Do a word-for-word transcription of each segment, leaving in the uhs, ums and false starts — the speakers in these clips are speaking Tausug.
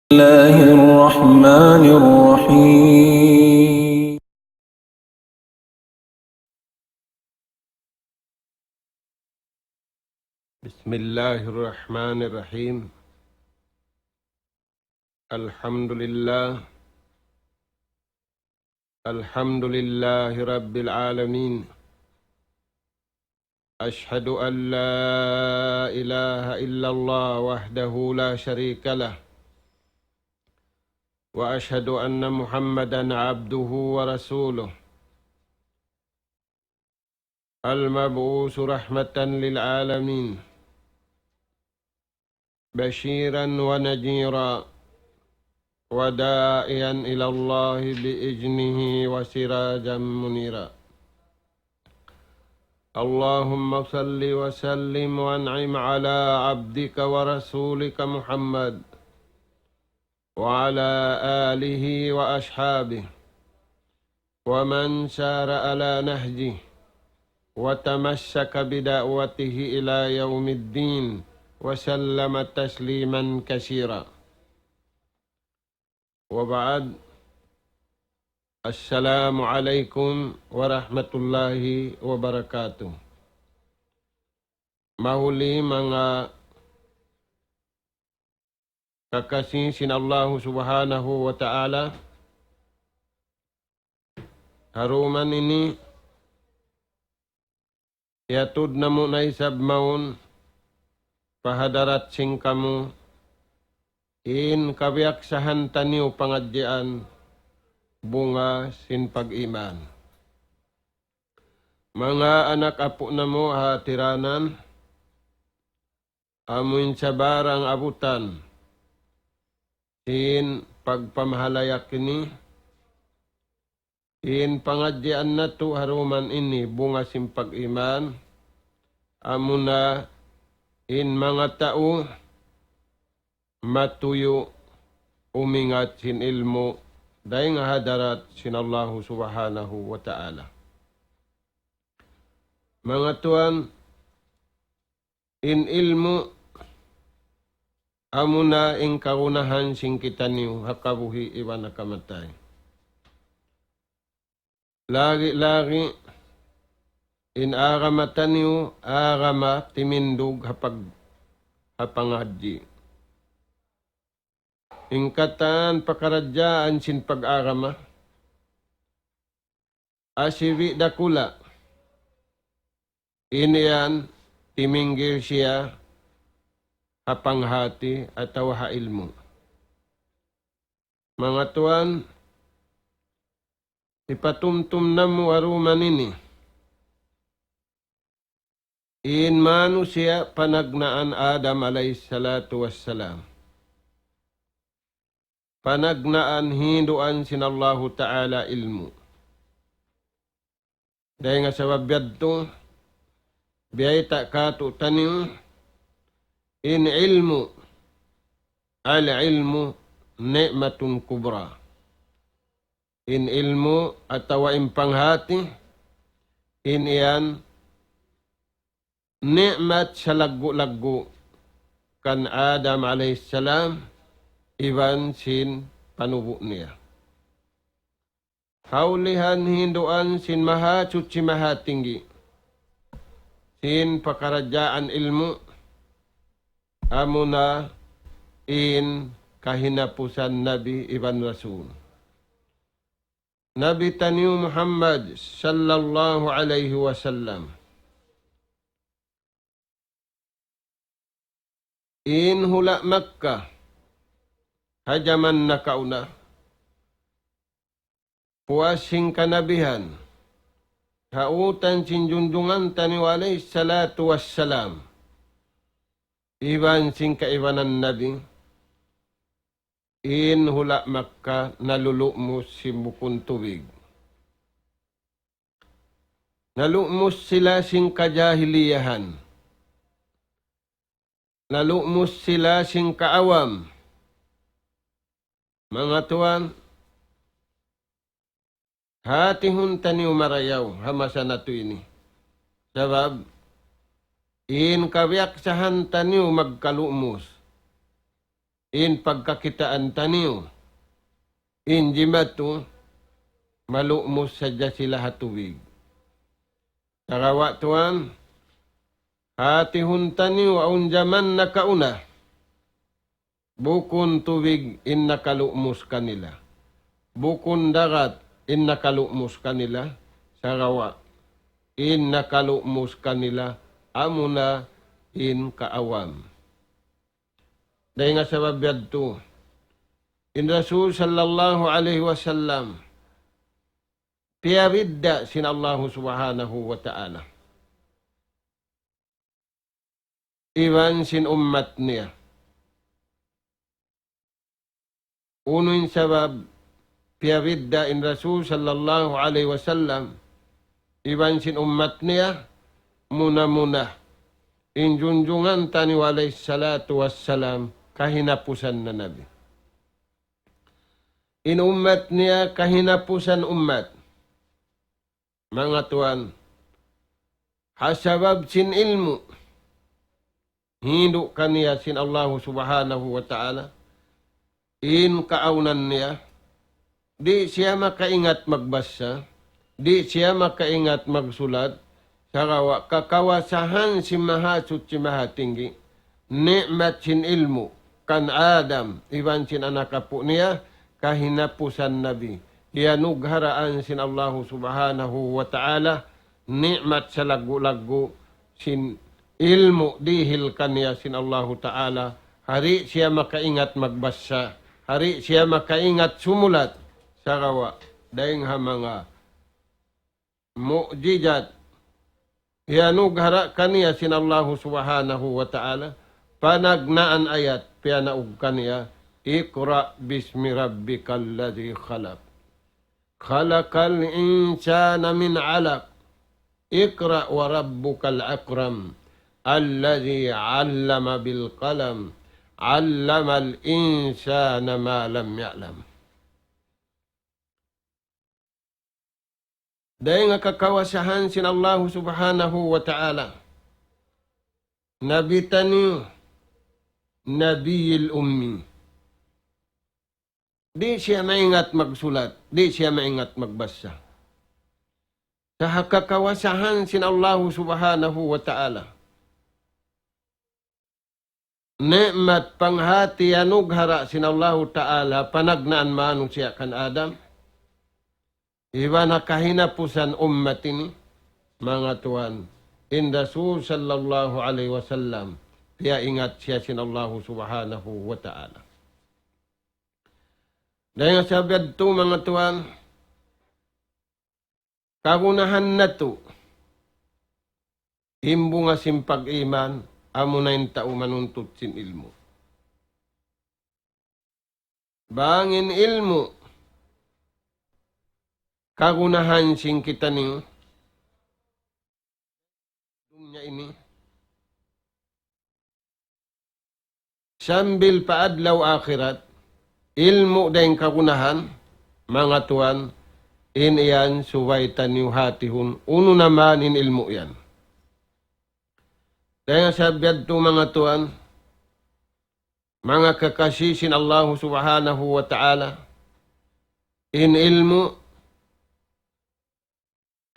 الله الرحمن الرحيم. بسم الله الرحمن الرحيم. الحمد لله. الحمد لله رب العالمين. أشهد أن لا إله إلا الله وحده لا شريك له، وأشهد أن محمدا عبده ورسوله، المبعوث رحمة للعالمين، بشيرا ونذيرا، وداعيا إلى الله بإذنه وسراجا منيرا. اللهم صل وسلم وأنعم على عبدك ورسولك محمد وعلى آله وأصحابه ومن سار على نهجه وتمسك بدعوته إلى يوم الدين وسلم تسليما كثيرا. وبعد، السلام عليكم ورحمة الله وبركاته. Mahuli manga kakasi sin Allahu Subhanahu wa Ta'ala, ha dum ini, hiyatud namu' na isab mawn pa hadarat sin kamu in kabiyaksahan taniyu pangadjian, bunga sin pag-iman. Manga anak apu' namu' ha tiranan, amu in sabarang abutan sin pagpamahalayak ini, in pangadjian natu' ha dum ini bunga sin pag-iman, amuna in manga tau matuyu' umingat sin ilmu' dayn ha hadarat sin Allahu Subhanahu wa Ta'ala. Manga tuwan, in ilmu' amuna in kagunahan sin kitaniyu ha kabuhi' iban ha kamatay. Lagi'-lagi' in agama taniyu, agama timindug ha pag-, ha pangadji'. In katan pakaradjaan sin pag-agama, asibi' dakula'. In yan, timinggil siya ha panghati atawa ha ilmu'. Manga tuwan, hipatumtum namu' ha dum ini. In manusiya' panagnaan Adam alayhi salatu wassalam. Panagnaan hinduan sin Allahu Ta'ala ilmu'. Dayn ha sabab yadtu, biyayta' kātu'niyu, in ilmu', al-ilmu ni'matun kubra. In ilmu' atawa in panghati, in yan ni'mat salaggu'-laggu' kan Adam alayhi salam iban sin panubu' niya. Ha ulihan hinduan sin Mahasuchi Mahatinggi, sin pakaradjaan ilmu', amuna in kahinapusan nabi iban rasul. Nabi taniyu Muhammad sallallahu alayhi wasallam. In hula' Makka, ha jaman nakauna, puas sin kanabihan, ha utan sin junjungan taniyu alayhi salatu wassalam, iban sin kaibanan nabi, in hula' Makka nalulu'mus sin bukun tubig. Nalulu'mus sila sin kajahiliyahan. Nalulu'mus sila sin kaawam. Manga tuwan, hātihun taniyu marayaw ha masa natu' ini. Sabab, in kabiyaksahan taniyu magkalu'mus. in pagkakitaan taniyu, in jimatu, malu'mus sadja sila ha tubig. Sagawa' tuwan, hātihun taniyu awn jaman nakauna, bukun tubig in nakalu'mus kanila. Bukun dagat in nakalu'mus kanila, sagawa' in nakalu'mus kanila amuna in kaawam. Dayn ha sabab yadtu, in Rasul sallallahu alayhi wasallam, piyabidda' sin Allahu subhanahu wa ta'ala iban sin ummat niya. Unu in sabab piyabidda' in Rasul sallallahu alayhi wasallam iban sin ummat niya? Muna-muna, in junjungan taniyu alayhi salatu wassalam, kahinapusan na nabi. In ummat niya kahinapusan ummat. Manga tuwan, ha sabab sin ilmu', hindu' kaniya sin Allahu subhanahu wa ta'ala, in kaawnan niya, di' siya makaingat magbasa, di' siya makaingat magsulat, sagawa' kakawasahan sin Mahasuchi Mahatinggi, ni'mat sin ilmu' kan Adam iban sin anak apu' niya, kahinapusan nabi. Iyanugharaan sin Allahu subhanahu wa ta'ala ni'mat salaggu'-laggu' sin ilmu' dihil kaniya sin Allahu ta'ala. Di' siya makaingat magbasa, di' siya makaingat sumulat, sagawa' dayn ha manga mu'jizat iyanughara' kaniya sin Allahu subhanahu wa ta'ala, panagnaan ayat piyanaug kaniya, اقرأ باسم ربك الذي خلق، خلق الإنسان من علق، اقرأ وربك الأكرم، الذي علم بالقلم، علم الإنسان ما لم يعلم. Dayn ha kakawasahan sin Allahu subhanahu wa ta'ala, nabi taniyu, Nabiyil Ummi. Di' siya maingat magsulat, di' siya maingat magbasa. Sa' ha kakawasahan sin Allahu subhanahu wa ta'ala, ni'mat panghati iyanughara' sin Allahu ta'ala panagnaan manusiya' kan Adam, iban ha kahinapusan ummat ini, manga tuwan, in Rasul sallallahu alayhi wasallam, piyaingat siya sin Allahu subhanahu wa ta'ala. Dayn ha sabab yadtu, manga tuwan, kagunahan natu', in bunga sin pag-iman, amuna in tau manuntut sin ilmu'. Bang in ilmu' kagunahan sin kitaniyu dunya ini, sambil pa adlaw akhirat, ilmu' dayn kagunahan, manga tuwan, in yan subay taniyu hatihun, unu na man in ilmu' yan. Dayn ha sabab yadtu, manga tuwan, manga kakasi sin Allahu subhanahu wa ta'ala, in ilmu'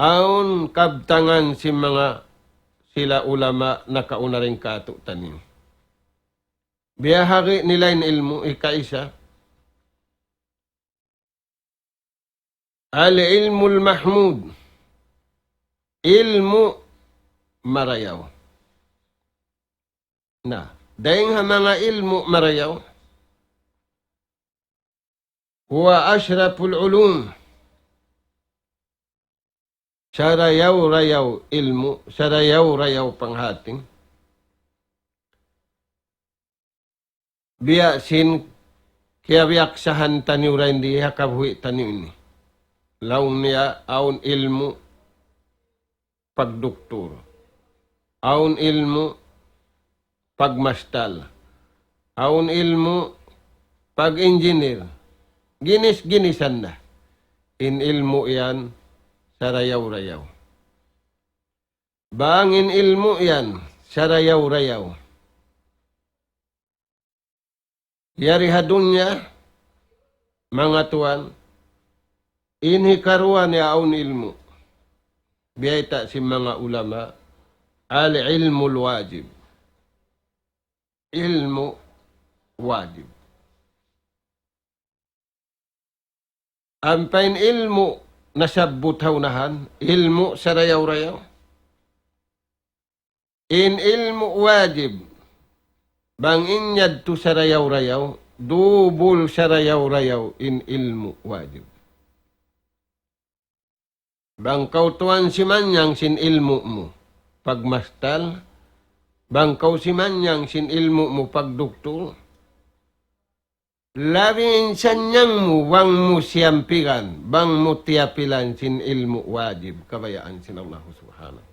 awn kabtangan sin manga sila ulama nakauna dayn kātu'niyu. Biyahagi' nila in ilmu', ikaisa, العلم المحمود. Ilmu' marayaw. Na, dayn ha manga ilmu' marayaw, هو أشرف العلوم. Sarayaw-rayaw ilmu', sarayaw-rayaw panghati. Biya' sin kiyabiyaksahan taniyu dayn di ha kabuhi' taniyu ini. Laung niya awn ilmu' pagduktur. Awn ilmu' pagmastal. Awn ilmu' pag-engineer. Ginis-ginisan na. In ilmu' yan sarayaw-rayaw. Bang in ilmu' yan sarayaw-rayaw, Yari ha dunya, manga tuwan, in hikaruwa niya awn ilmu'. Biyayta' sin manga ulama, al-ilmul wajib. Ilmu' wajib. Ampa in ilmu' nasabbut ha unahan, ilmu' sarayaw-rayaw. In ilmu' wajib, bang in yadtu sarayaw-rayaw, dubul sarayaw-rayaw in ilmu' wajib. Bang kaw tuwan simanyang sin ilmu' mu pagmastal, bang kaw simanyang sin ilmu' mu pagduktul, labi in sanyang mu bang mu siyampigan, bang mu tiyapilan sin ilmu' wajib, kabayaan sin Allahu Subhanahu.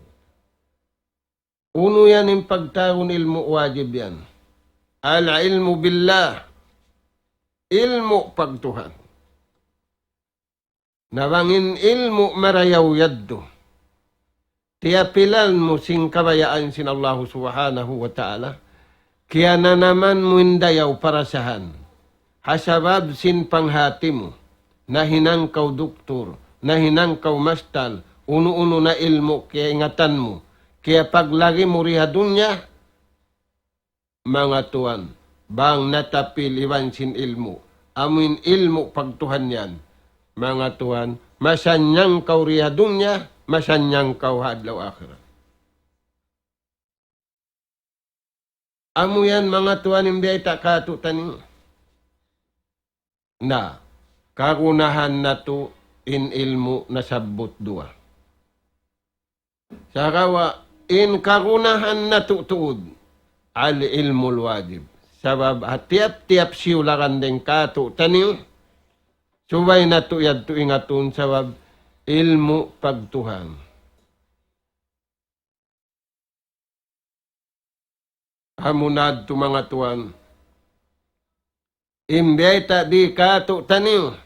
Unu yan in pagtawagun ilmu' wajib yan? Al-ilmu billah, ilmu' pagtuhan. Na bang in ilmu' marayaw yadtu, tiyapilan mu sin kabayaan sin Allahu Subhanahu wa Ta'ala, kiyananaman mu in dayaw parasahan. Ha sabab sin panghati mu, nahinang kaw duktur, nahinang kaw mastal, unu-unu na ilmu' kiyaingatan mu, kiyapaglagi mu di ha dunya, manga tuwan, bang natapil iban sin ilmu', amu in ilmu' pagtuhan yan, manga tuwan, masanyang kaw di ha dunya, masanyang kaw ha adlaw akhirat. Amu yan manga tuwan in biyayta' kātu'niyu. Na, kagunahan natu' in ilmu' nasabbut duwa. Sagawa' in kagunahan natu' tuud, al-ilmul wajib. Sabab ha tiyap-tiyap siyulagan dayn kātu'niyu, subay natu' yadtu ingatun sabab ilmu' pagtuhan. Amuna yadtu manga tuwan. In biyayta' di kātu'niyu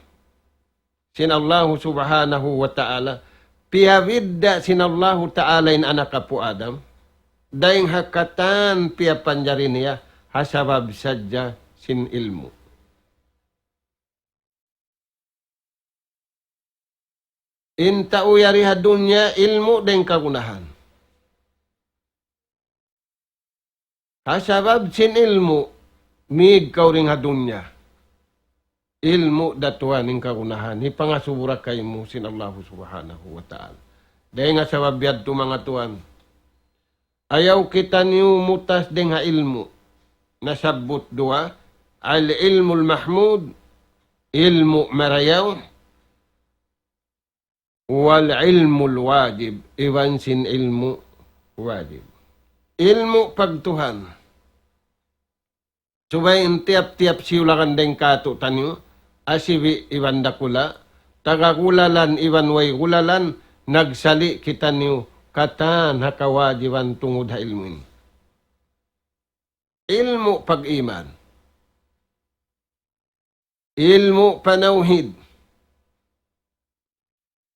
sin Allahu Subhanahu wa Ta'ala, piyabidda' sin Allahu Ta'ala in anak apu' Adam, dayn ha katan piyapanjari niya, ha sabab sadja sin ilmu'. In tau yari ha dunya ilmu' dayn kagunahan. Ha sabab sin ilmu', mīg kaw dayn ha dunya. Ilmu' da tuwan in kagunahan, hipangasubu da kaymu sin Allahu Subhanahu wa Ta'ala. Dayn ha sabab yadtu manga tuwan. Ayaw kitaniyu mutas dayn ha ilmu'. Nasabbut duwa, al-ilmul mahmud, ilmu' marayaw, wal ilmul wajib, iban sin ilmu' wajib. Ilmu' pagtuhan. Subay in tiyap-tiyap siyulagan dayn kātu'niyu, asibi' iban dakula', tagagulalan iban way gulalan, nagsali' kitaniyu katan ha kawajiban tungud ha ilmu' ini. Ilmu' pag-iman. Ilmu' panawhid.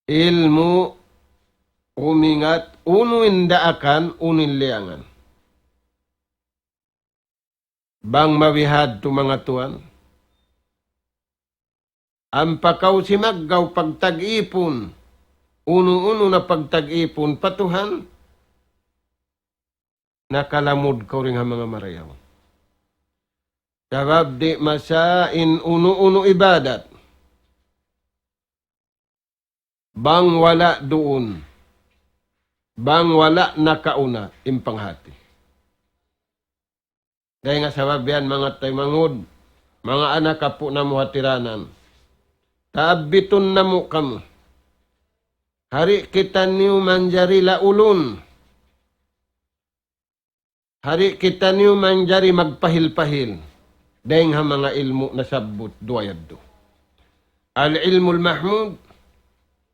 Ilmu' umingat unu in daakan, unu in liyangan. Bang mabihadtu manga tuwan. Ampa kaw simaggaw pagtag-ipun, unu-unu na pagtag-ipun pa Tuhan, nakalamud kaw dayn ha manga marayaw. Sabab di' masa in unu-unu ibadat. Bang wala' duun, bang wala' nakauna in panghati. Dayn ha sabab yan manga taymanghud, manga anak apu' namu' hatiranan. Taabbitun namu' kamu. Di' kitaniyu manjari laulun. Di' kitaniyu manjari magpahil-pahil. Dayn ha manga ilmu' nasabbut duwa yadtu. Al-ilmul mahmud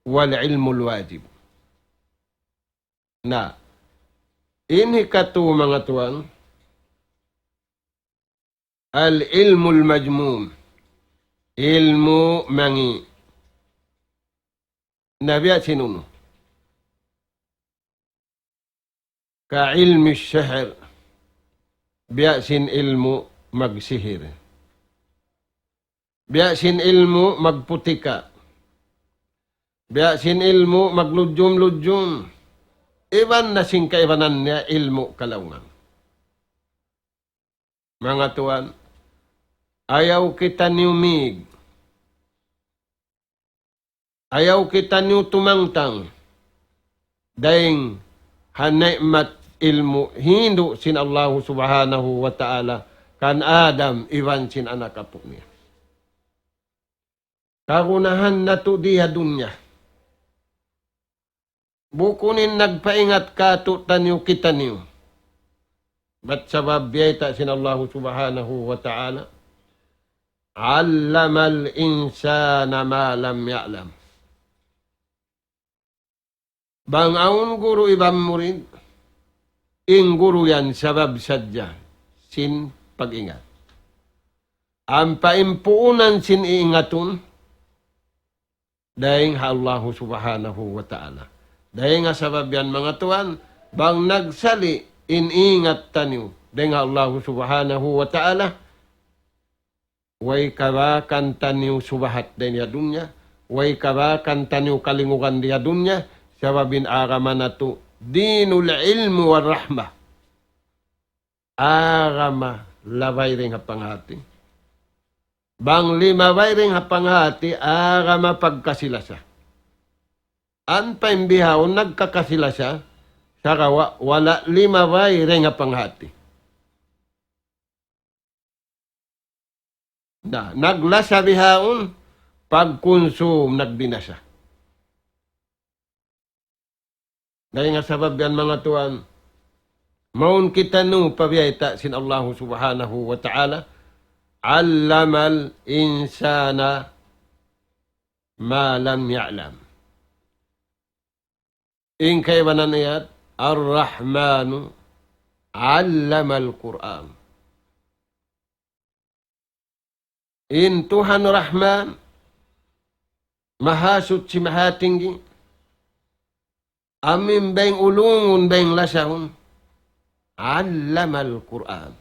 wal ilmul wajib. Na, in hikatu manga tuwan, al-ilmul majmum. Ilmu' mangi'. Na biya' sin unu. Ka ilmi sihir. Biya' sin ilmu' magsihir. Biya' sin ilmu' magputika. Biya' sin ilmu' maglujum-lujum. Iban na sin kaibanan niya ilmu' kalaungan. Manga tuwan, ayaw kitaniyu mīg. Ayaw kitaniyu tumangtang. Dayng ha ni'mat ilmu' hindu' sin Allahu Subhanahu wa Ta'ala kan Adam iban sin anak apu' niya. Kagunahan natu' di ha dunya. Bukun in nagpaingat kātu'niyu kitaniyu. Bat sabab biyayta' sin Allahu Subhanahu wa Ta'ala, علم الإنسان ما لم يعلم. Bang awn guru iban murid, in guru yan sabab sadja sin pag-ingat. Ampa in puunan sin iingatun, dayng ha Allahu Subhanahu wa Ta'ala. Dayng ha sabab yan manga tuwan, bang nagsali' in ingat taniyu, dayng ha Allahu Subhanahu wa Ta'ala, way kabakan taniyu subahat dayng ha dunya, way kabakan taniyu kalingugan di ha dunya, sabab in agama natu', دين العلم والرحمة. Agama labay dayng ha panghati. Bang limabay dayng ha panghati, agama pagkasi-lasa. Ampa in bihaun nagkakasi-lasa, sagawa' wala' limabay dayng ha panghati. Na, naglasa bihaun, pagkunsum nagbinasa. Dayng ha sabab yan manga tuwan, mawn kitaniyu pa biyayta' sin Allahu Subhanahu wa Ta'ala, علم الإنسان ما لم يعلم. In kaibanan ayat, الرحمن علم القرآن. In Tuhan Rahman, Mahasuchi Mahatinggi, amu in bang ulungun bang lasahun, علم القرآن.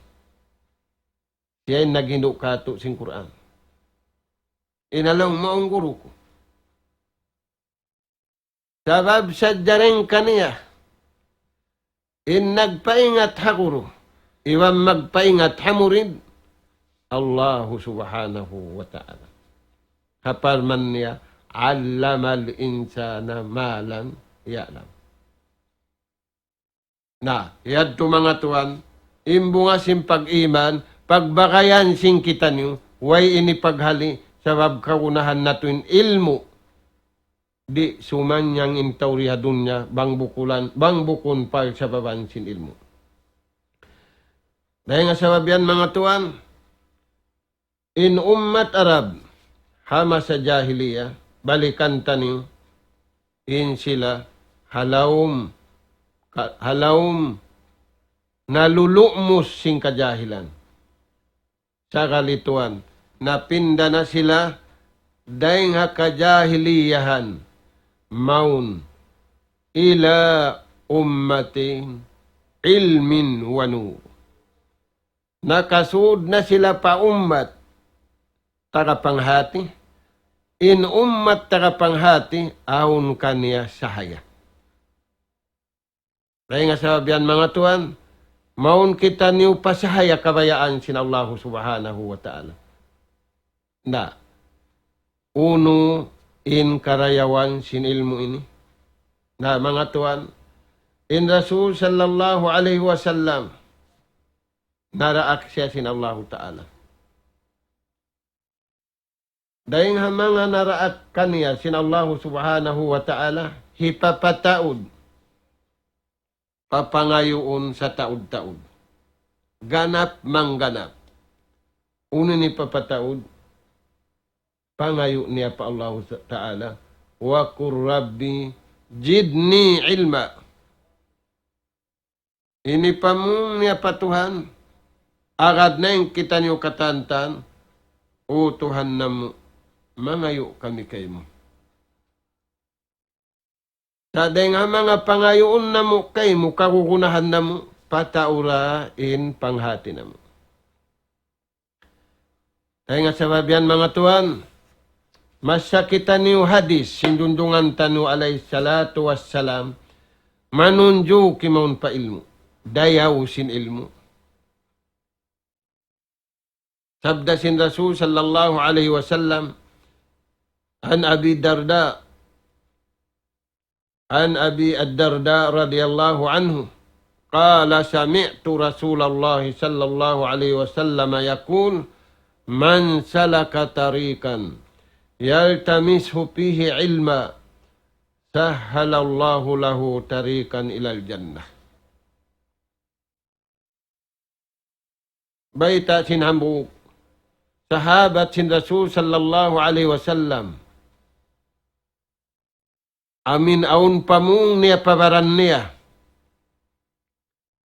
Siya in naghindu' kātu' sin Qur'an. In laung mawn guru ku. Sabab sadja dayng kaniya, in nagpaingat ha guru, iban magpaingat ha murid, Allahu Subhanahu wa Ta'ala. Ha parman niya, علم الإنسان ما لم يعلم. Na, yadtu manga tuwan, in bunga sin pag-iman, pagbagayan sin kitaniyu, way ini paghali, sabab kagunahan natu' in ilmu'. Di' sumanyang in tau di ha dunya, bang bukulan, bang bukun pagsababan sin ilmu'. Dayng ha sabab yan manga tuwan, in ummat Arab, ha masa jahiliya, balikan taniyu, in sila, ha lawm, ka-, ha lawm, nalulu'mus sin kajahilan. Sagali tuwan, napinda na sila, dayng ha kajahiliyahan, mawn, إلى أمة علم ونور. Nakasud na sila pa ummat taga panghati. In ummat taga panghati, awn kaniya sahaya. Dayng ha sabab yan manga tuwan, mawn kitaniyu pa sahaya kabayaan sin Allahu Subhanahu wa Ta'ala. Na, unu in karayawan sin ilmu' ini? Na, manga tuwan, in Rasul sallallahu alayhi wasallam, naraak siya sin Allahu Ta'ala. Dayng ha manga naraak kaniya sin Allahu Subhanahu wa Ta'ala, hipapataud, papangayuun sataud-taud. Ganap mangganap. Unu in hipapataud? Pangayu' niya pa Allahu Ta'ala, وقل رب زدني علما. Ini pamung niya pa Tuhan, agad na in kitaniyu katantan, "O Tuhan namu', mangayu' kami kaymu." Sa' dayng ha manga pangayuun namu' kaymu, kagunahan namu', pataura in panghati namu'. Dayn ha sabab yan, manga tuwan, masa kitaniyu hadis sin junjungan taniyu alayhi salatu wassalam, manunjuki mawn pa ilmu', dayaw sin ilmu'. Sabda sin Rasul sallallahu alayhi wasallam, عن أبي الدرداء، عن أبي الدرداء رضي الله عنه قال: سمعت رسول الله صلى الله عليه وسلم يقول: من سلك طريقا يلتمس فيه علما سهل الله له طريقا إلى الجنة. Bayta' sin hambuuk sahabat sin Rasul sallallahu alayhi wasallam. Amin awn pamung niya pa baran niya.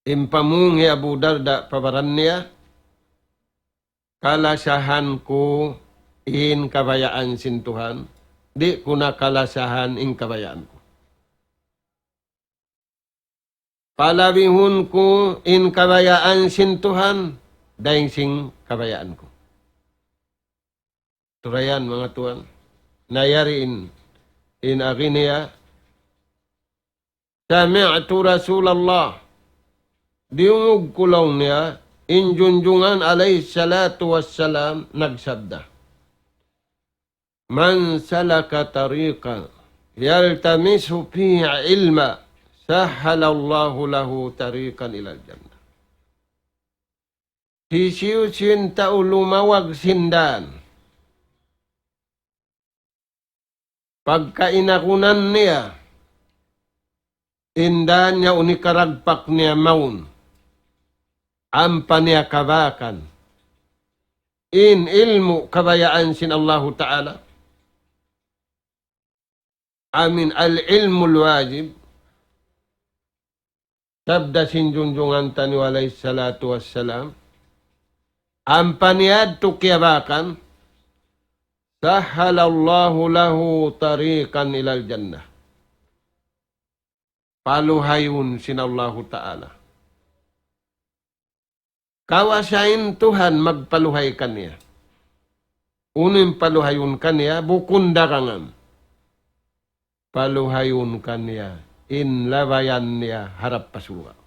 In pamung hi Abu Darda pa baran niya, kalasahan ku in kabayaan sin Tuhan, di' ku na kalasahan in kabayaan ku. Palabihun ku in kabayaan sin Tuhan, dayn sin kabayaan ku. Turayan, manga tuwan. Na yari in, in agi niya, سمعت رسول الله. Diyungug ku laung niya, in junjungan alayhi salatu wassalam nagsabda. من سلك طريقا يلتمس فيه علما سهل الله له طريقا إلى الجنة. Hisiyu-siyu in tau lumawag sin dan. Pagka inagunan niya, in dan niya unu in karagpak niya mawn. Ampa niya kabakan. In ilmu' kabayaan sin Allahu Ta'ala. Amin al-ilmul wajib. Sabda sin junjungan taniyu alayhi salatu wassalam. Ampa niya yadtu kiyabakan. سهل الله له طريقا إلى الجنة. Paluhayun sin Allahu Ta'ala. Kawasa in Tuhan magpaluhay kaniya. Unu in paluhayun kaniya, bukun dagangan. Paluhayun kaniya in labayan niya harap pa surga'.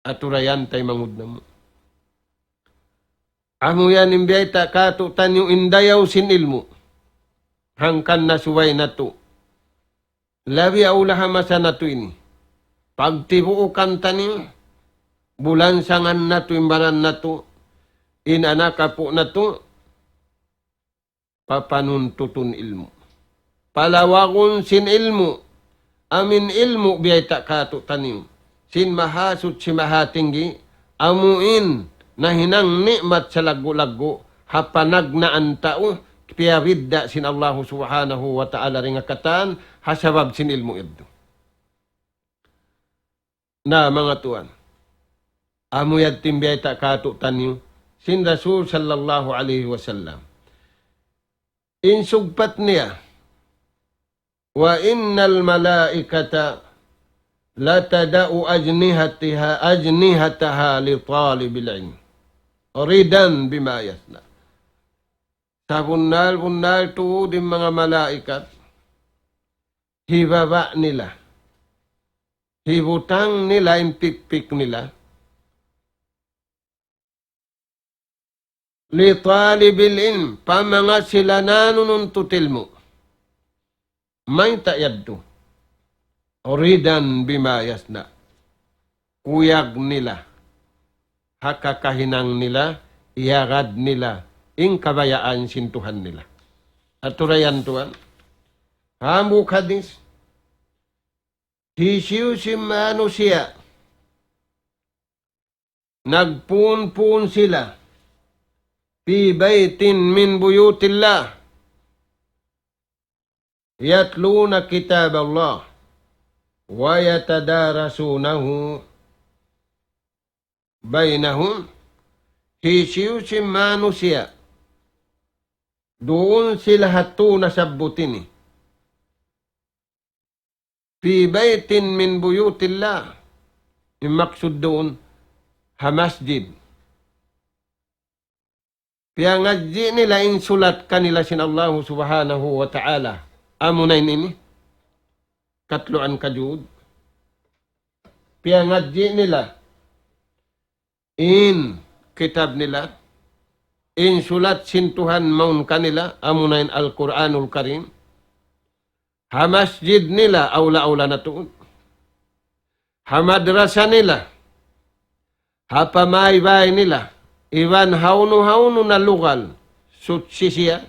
Aturayan taymanghud namu'. Amu yan in biyayta' kātu'niyu in dayaw sin ilmu'. Hangkan na subay natu'. Labi awla ha masa natu' ini. Pagtibuukan taniyu, bulansangan natu' in baran natu', in anak apu' natu', papanuntutun ilmu'. Palawagun sin ilmu', amin ilmu' biyayta' kātu'niyu. Sin Mahasuchi Mahatinggi, amu in nahinang ni'mat salaggu'-laggu', ha panagnaan tau, piyabidda' sin Allahu Subhanahu wa Ta'ala dayn ha katan, ha sabab sin ilmu' yadtu. Na, manga tuwan. Amu yadtu in biyayta' kātu'niyu sin Rasul sallallahu alayhi wasallam. In sugpat niya, وإن الملائكة لتضع أجنحتها، أجنحتها لطالب العلم رضا بما يصنع. Sabunnal-bunnal tuud in manga malaikat, hibaba' nila, hibutang nila in pikpik nila, لطالب العلم, pa manga sila nanununtut ilmu'. Mayta' yadtu? رضا بما يصنع. Kuyag nila, ha kakahinang nila, iyagad nila in kabayaan sin Tuhan nila. Aturayan tuwan, hambuuk hadis, hisiyu-siyu in manusiya', nagpuun-puun sila, في بيت من بيوت الله يتلون كتاب الله ويتدارسونه بينهم. Hisiyu-siyu in manusiya', duun sila ha tū nasabbut ini. في بيت من بيوت الله. In maksud duun, ha masjid. Piyangadji' nila in sulat kanila sin Allahu Subhanahu wa Ta'ala. Amuna in ini. Katluan kajud. Piyangadji' nila in kitab nila, in sulat sin Tuhan mawn kanila, amuna in Al-Qur'anul Karim. Ha masjid nila, awla-awla na tuud. Ha madrasa nila, ha pamaybay nila, iban hawnu-hawnu na lugal, suchi siya.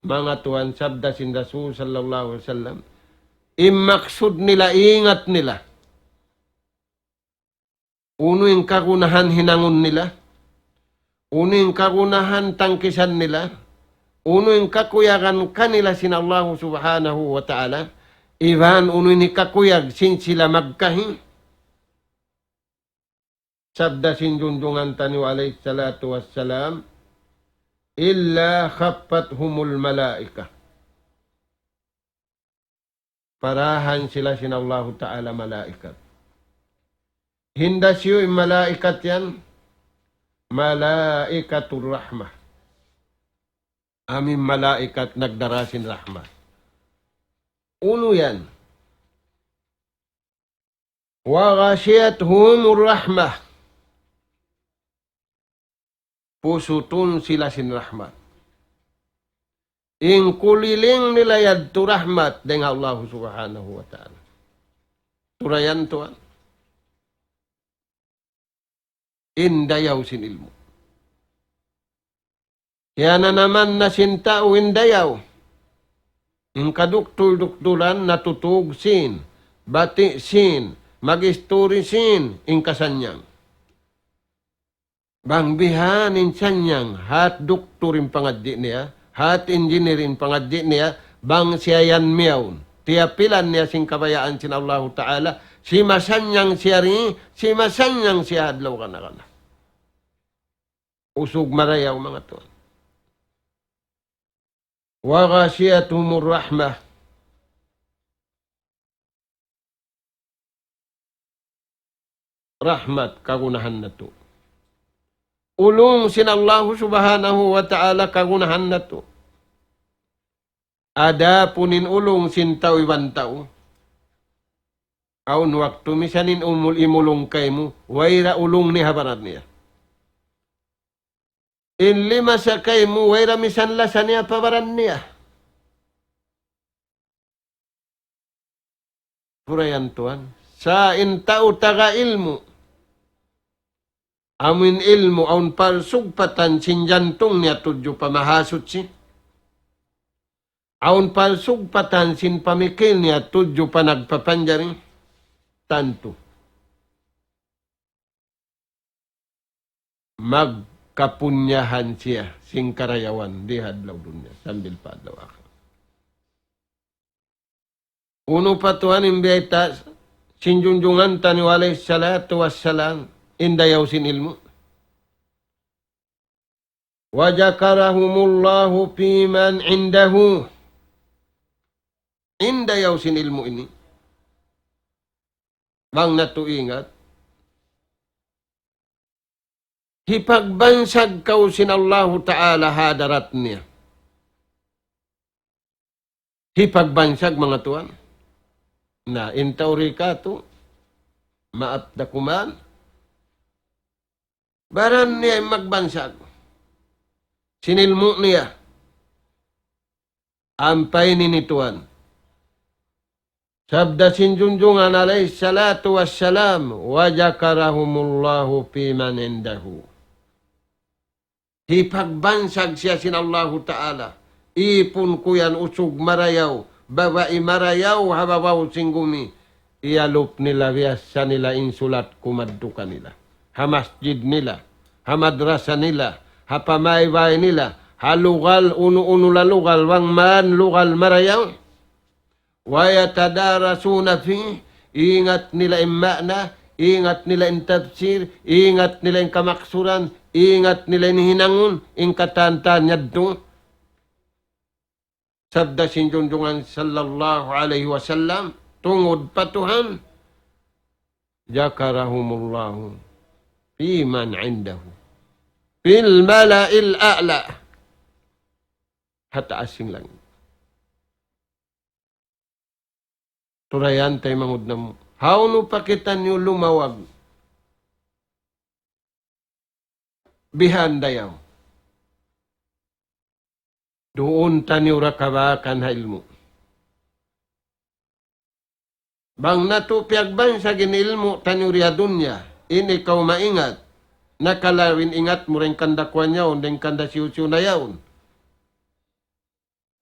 Manga tuwan, sabda sin Rasul sallallahu alayhi wasallam, in maksud nila, ingat nila. Unu in kagunahan hinangun nila, unu in kagunahan tangkisan nila, unu in kakuyagan kanila sin Allahu Subhanahu wa Ta'ala, iban unu in kakuyag sin sila magkahi. Sabda sin junjungan taniyu alayhi salatu wassalam, إلا خفتهم الملائكة. Parahan sila sin Allahu Ta'ala malaikat. Hinda siyu in malaikat yan, ملائكة الرحمة. Amu in malaikat nagdara sin rahmat. Unu yan? وغشيتهم الرحمة. Pusutun sila sin rahmat. In kuliling nila yadtu rahmat dayn ha Allahu Subhanahu wa Ta'ala. Turayan tuwan. In dayaw sin ilmu'. Kiyananaman na sin tau in dayaw. In kaduktul-duktulan natutug sin, bati' sin, mag-isturi sin, in kasannyang. Bang bihan in sannyang, hat duktur in pangadji' niya, hat engineer in pangadji' niya, bang siya yan miyawn. Tiyapilan niya sin kabayaan sin Allahu Ta'ala, simasannyang siya ri, simasannyang siya adlaw kana-kana. Usug marayaw manga tuwan. وغشيتهم الرحمة. Rahmat kagunahan natu'. Ulung sin Allahu Subhanahu wa Ta'ala kagunahan natu'. Adapun in ulung sin tau iban tau, awn waktu misan in umul imulung kaymu, wayra ulung niya ha baran niya. In limasa kaymu, wayra misan lasa niya pa baran niya. Turayan tuwan. Sa' in tau taga ilmu'. Amu in ilmu', awn palsugpatan sin jantung niya tudju pa mahasuchi. Awn palsugpatan sin pamikil niya tudju pa nagpapanjari. Tantu. Magkapunyahan siya sin karayawan di ha adlaw dunya sambil pa adlaw akhirat. Unu pa tuwan in biyayta' sin junjungan taniyu alayhi salatu wassalam, in dayaw sin ilmu'. وذكرهم الله فيمن عنده. In dayaw sin ilmu' ini. Bang natu' ingat, hipagbansag kaw sin Allahu Ta'ala ha hadarat niya. Hipagbansag manga tuwan. Na, in tau ri katu', maap da kuman. Baran niya in magbansag. Sin ilmu' niya. Ampa ini tuwan. Sabda sin junjungan alayhi salatu wassalam, وذكرهم الله فيمن عنده. Hipagbansag siya sin Allahu Ta'ala. Ipun ku yan usug marayaw, babai marayaw, ha babaw sin gumi. Iyalup nila, biyassa nila in sulat ku madtu kanila. Ha masjid nila, ha madrasa nila, ha pamaybay nila, ha lugal, unu-unu la lugal, bang man lugal marayaw. ويتدارسون فيه, ingat nila in ma'na, ingat nila in tafsir, ingat nila in kamaksuran, ingat nila in hinangun, in katan-katan yadtu. Sabda sin junjungan sallallahu alayhi wasallam, tungud pa Tuhan, ذكرهم الله فيمن عنده. في الملأ الأعلى. Ha taas sin langit. Turayan, taymanghud namu'. Hawnu pa kitaniyu lumawag bihan dayaw? Duun taniyu ra kabaakan ha ilmu'. Bang natu' piyagbansag in ilmu' taniyu di ha dunya, in ikaw maingat, na kalaw in ingat mu dayn kan da kuwan yaun, dayn kan da siyu-siyu na yaun.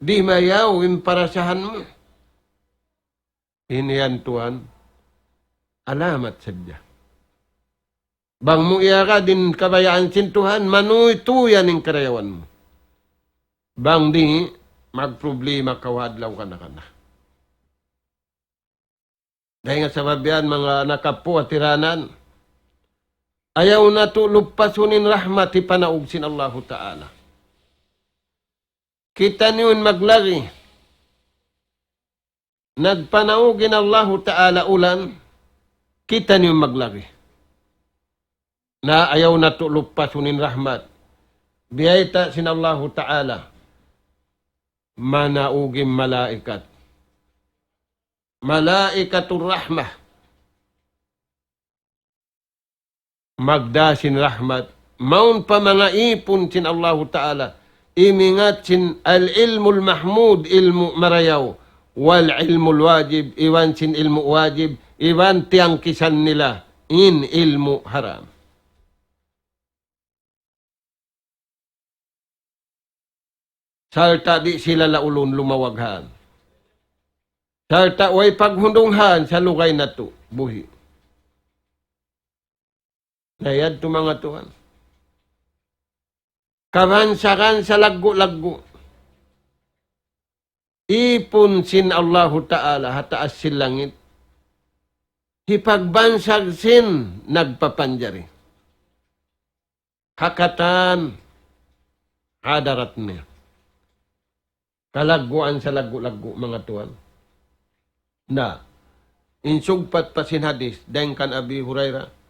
Di' mayaw in parasahan mu. In yan tuwan, alamat sadja. Bang mu iyagad in kabayaan sin Tuhan, manuytuy yan in karayawan mu. Bang di', magproblema kaw ha adlaw kana-kana. Dayn ha sabab yan, manga anak apu' ha tiranan, ayaw natu' luppasun in rahmat hipanaug sin Allahu Ta'ala. Kitaniyu in maglagi. Nagpanaug in Allahu Ta'ala ulan, kitaniyu in maglagi. Na ayaw natu' luppasun in rahmat. Biyayta' sin Allahu Ta'ala, manaug in malaikat. Malaikatur rahmah. Magdā sin rahmat. Mawn pa manga īpun sin Allahu Ta'ala. Imingat sin al-ilmul mahmud, ilmu' marayaw. Wal ilmul wajib, iban sin ilmu' wajib, iban tiyangkisan nila in ilmu' haram. Sarta' di' sila laulun lumawag han. Sarta' way paghundung han sa lugay natu', buhi'. Na yadtu manga tuwan. Kabansagan sa laggu'-laggu'. Īpun sin Allahu Ta'ala ha taas sin langit. Hipagbansag sin nagpapanjari. Ha katan hadarat niya. Kalagguan sa laggu'-laggu', manga tuwan. Na, in sugpat pa sin hadis, dayn kan Abi Hurairah.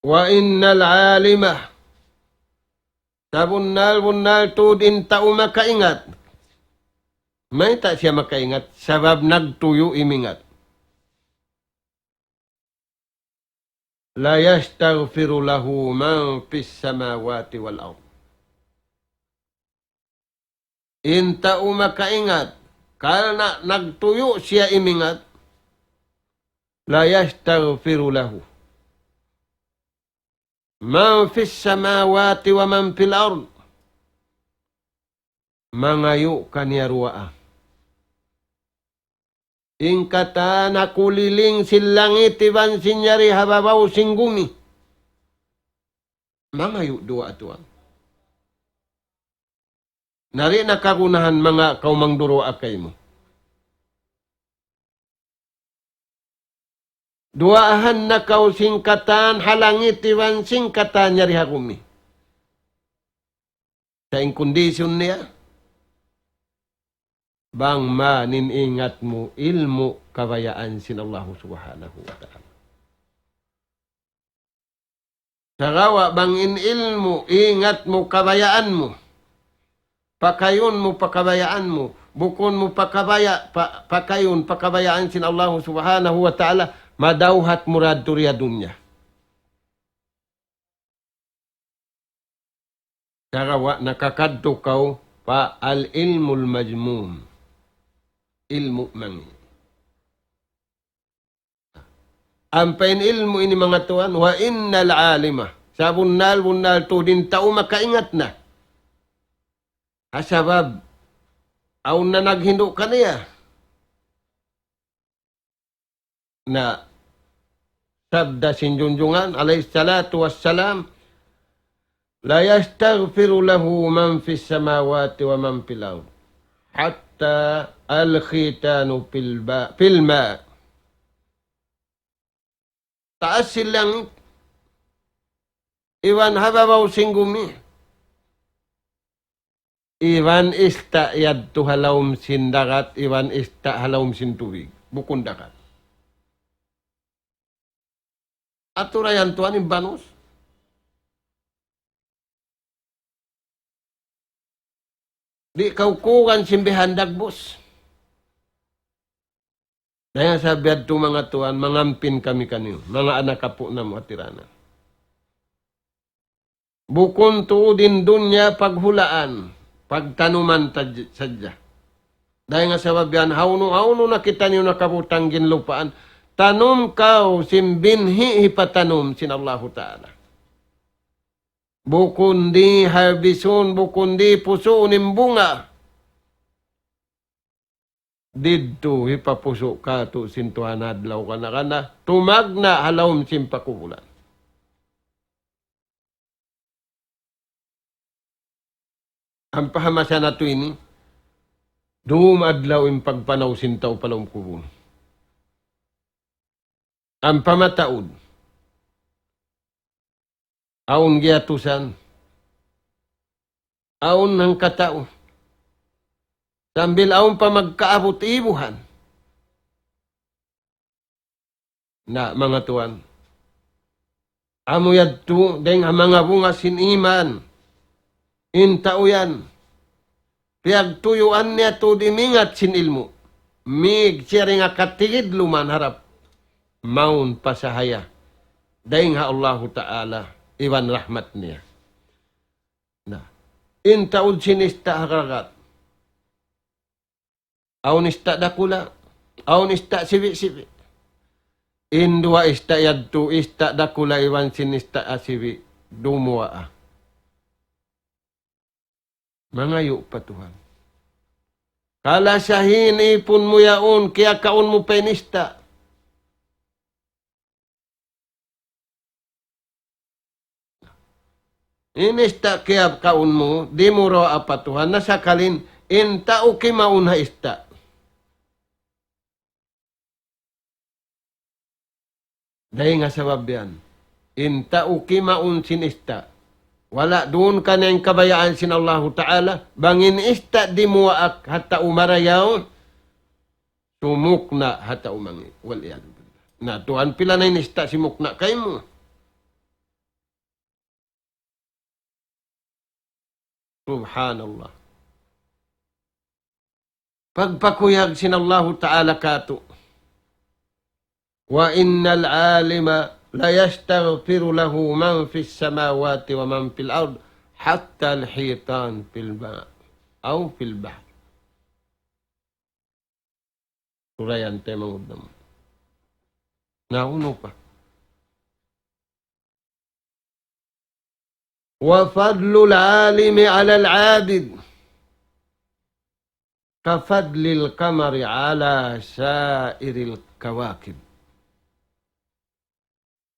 وإن العالم, sabunnal-bunnal tuud in tau makaingat. Mayta' siya makaingat? Sabab nagtuyu' imingat. ليستغفر له من في السماوات والأرض. In tau makaingat, karna' nagtuyu' siya imingat, ليستغفر له من في السماوات ومن في الأرض. Mangayu' kaniya duwaa in katan ha kuliling sin langit iban sin yari ha babaw sin gumi. Mangayu' duwaa tuwan. Na di' na kagunahan manga kaw mangduwaa kaymu. Duwaahan na kaw sin katan ha langit iban sin katan yari ha gumi. Sa' in kondisyon niya, bang man in ingat mu ilmu' kabayaan sin Allahu Subhanahu wa Ta'ala. Sagawa' bang in ilmu' ingat mu kabayaan mu, pakayun mu pa kabayaan mu, bukun mu pa kabaya-, pa-, pakayun pa kabayaan sin Allahu Subhanahu wa Ta'ala, madawhat mu ra duri ha dunya. Sagawa' nakakadtu kaw pa al-ilmul majmum. Ilmu' mangi'. Ampa in ilmu' ini manga tuwan, وإن العالم. Sabunnal-bunnal tuud in tau makaingat na. Ha sabab, awn na naghindu' kaniya. Na, sabda sin Junjungan, alayhi salatu wassalam, ليستغفر له من في السماوات ومن في الأرض حتى الحيتان في الب-، في الماء. Taas sin langit, iban ha babaw sin gumi, iban ista' yadtu ha lawm sin dagat, iban ista' ha lawm sin tubig, bukun dagat. Atura yan tuwan in banus. Di' kaw kukugan sin bihan dagbus. Dayn ha sabab yadtu manga tuwan, mangampin kami kaniyu, manga anak apu' namu' hatiranan. Bukun tuud in dunya paghulaan, pagtanuman taj-, sadja. Dayn ha sabab yan, hawnu-hawnu na kitaniyu nakabutang ginlupaan, tanum kaw sin binhi' hipatanum sin Allahu Ta'ala. Bukun di' harbisun, bukun di' pusuun in bunga. Didtu hipapusu' katu' sin Tuhan adlaw kana-kana, tumagna' ha lawm sin pakubulan. Ampa ha masa natu' ini, dum adlaw in pagpanaw sin tau pa lawm kubul. Ampa mataud. Awn giyatusan. Awn hangkatau. Sambil awn pa magkaabut ibuhan. Na, manga tuwan. Amu yadtu, dayng ha manga bunga sin iman. In tau yan. Piyagtuyuan niya tuud imingat sin ilmu'. Mig siya dayn ha katigidluman harap mawn pa sahaya dayn ha Allahu Ta'ala iban rahmat niya. Na, in taud sin ista' ha dagat. Awn ista' dakula', awn ista' sibi'-sibi'. In duwa ista' yadtu, ista' dakula' iban sin ista' sibi', dumuwaa. Mangayu' pa Tuhan. Kalasahin ipun mu yaun, kiyakaun mu pa in ista'. In ista' kiyakaun mu, di' mu duwaa pa Tuhan, na sakali in tau kimaun ha ista'. Dayn ha sabab yan. In tau kimaun sin ista'. Wala' duun kaniya in kabayaan sin Allahu Ta'ala, bang in ista' dimuwaa ha tau marayaw, sumukna' ha tau mangi'. Wal iyadhu billah. Na, Tuhan, pila na in ista' simukna' kaymu. Subhanallah. Pagpakuyag sin Allahu Ta'ala katu'. وإن العالم ليستغفر له من في السماوات ومن في الأرض حتى الحيتان في الماء أو في البحر. Sura yan te mangud namu'. Na unu pa. وفضل العالم على العابد كفضل القمر على سائر الكواكب.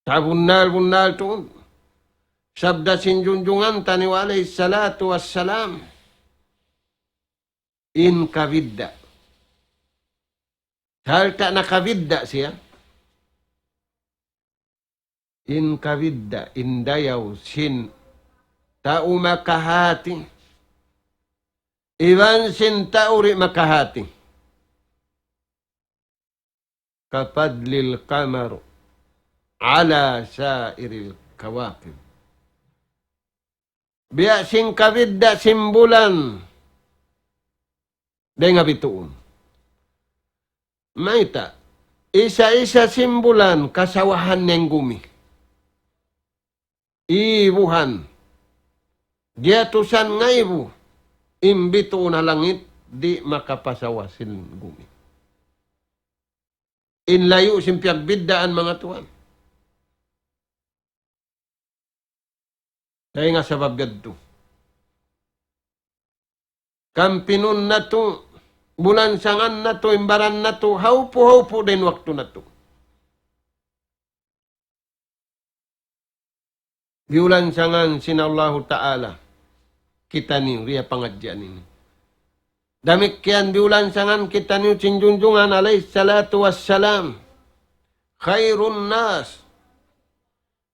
Sabunnal-bunnal tuud. Sabda sin junjungan taniyu alayhi salatu wassalam. In kabidda'. Sarta' nakabidda' siya. In kabidda', in dayaw sin tau makahati. Iban sin tau di' makahati. كفضل القمر على سائر الكواكب. Biya' sin kabidda' sin bulan dayn ha bituun. Mayta', isa-isa sin bulan kasawahan niya in gumi. Ibuhan. Giyatusan ngaibu. In bituun ha langit, di' makapasawa sin gumi. In layu' sin piyagbiddaan manga tuwan. Dayn ha sabab yadtu. Kampinun natu', bulansangan natu', in baran natu', hawpu-hawpu dayn waktu natu'. Biyulansangan sin Allahu Ta'ala kitaniyu, riya pangadjian ini. Damikkiyan biyulansangan kitaniyu sin junjungan alayhi salatu wassalam. خير الناس.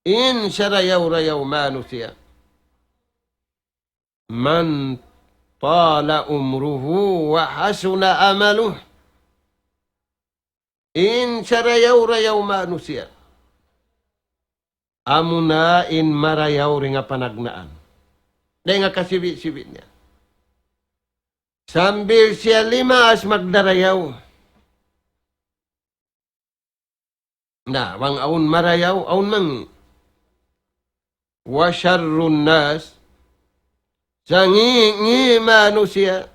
In sarayaw-rayaw manusiya'. من طال عمره وحسن عمله. In sarayaw-rayaw manusiya'. Amuna in marayaw dayn ha panagnaan. Dayn ha kasibi'-sibi' niya. Sambil siya limaas magdarayaw. Na, bang awn marayaw, awn mangi'. وشر الناس, sangi'-ngi' manusiya',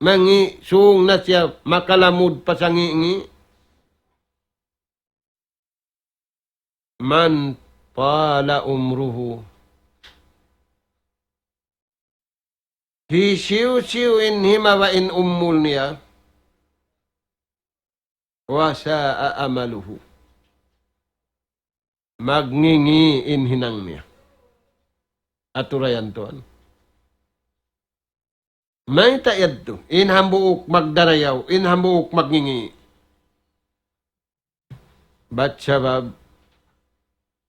mangi' sung na siya makalamud pa sangi'-ngi'. من طال عمره. Hisiyu-siyu in himaba' in umul niya, وساء عمله. Magngingi' in hinang niya. Aturayan tuwan. Mayta' yadtu, in hambuuk magdarayaw, in hambuuk magngingi'. Bat sabab,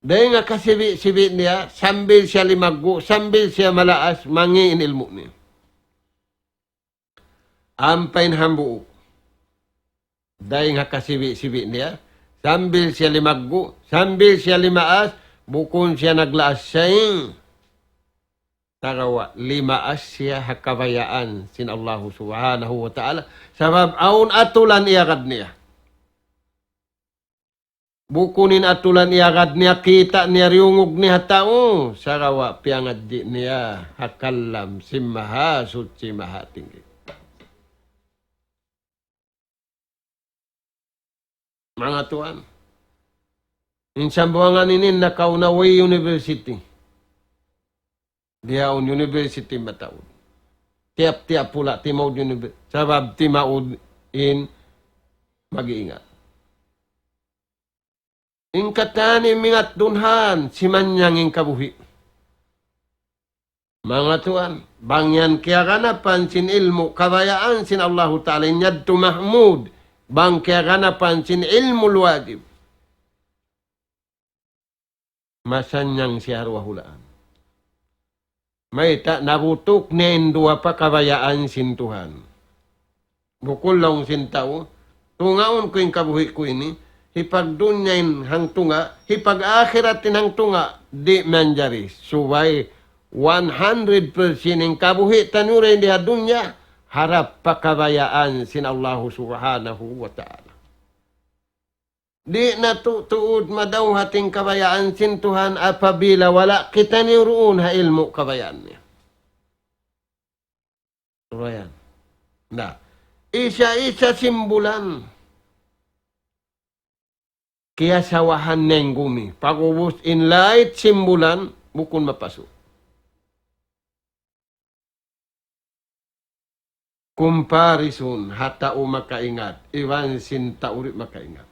dayn ha kasibi'-sibi' niya, sambil siya limaggu', sambil siya malaas, mangi' in ilmu' niya. Ampa in hambuuk, dayn ha kasibi'-sibi' niya, sambil siya limaggu', sambil siya limaas, bukun siya naglaas saying. Sagawa' limaas siya ha kabayaan sin Allahu Subhanahu wa Ta'ala. Sabab awn atulan iyagad niya. Bukun in atulan iyagad niya, kita' niya, diyungug niya ha tau. Sagawa' piyangadji' niya ha kalam sin Mahasuchi Mahatinggi. Manga tuwan, in Sambuwangan ini nakauna way university. Di' awn university mataud. Tiyap-tiyap pula timaud university. Sabab timaud in mag-iingat. In katan in mingat dunhan, simanyang in kabuhi'. Manga tuwan, bang yan kiyaganapan sin ilmu' kabayaan sin Allahu Ta'ala, in yadtu mahmud, bang kiyaganapan sin ilmu' wajib. Masanyang siya ha duwa hulaan. Mayta', nabutuk niya in duwa pa kabayaan sin Tuhan. Bukun laung sin tau, tungaun ku in kabuhi' ku ini, hipagdunya in hangtunga', hipag-akhirat in hangtunga', di' manjari. Subay one hundred percent in kabuhi' taniyu dayn di ha dunya, harap pa kabayaan sin Allahu Subhanahu wa Ta'ala. Di' na tu-, tuud madawhat in kabayaan sin Tuhan apabila wala' kitaniyu duun ha ilmu' kabayaan niya. Surayan. Na, isa-isa sin bulan, kiyasawahan niya in gumi. Pag'ubus in light sin bulan, bukun mapasu'. Comparison ha tau makaingat, iban sin tau di' makaingat.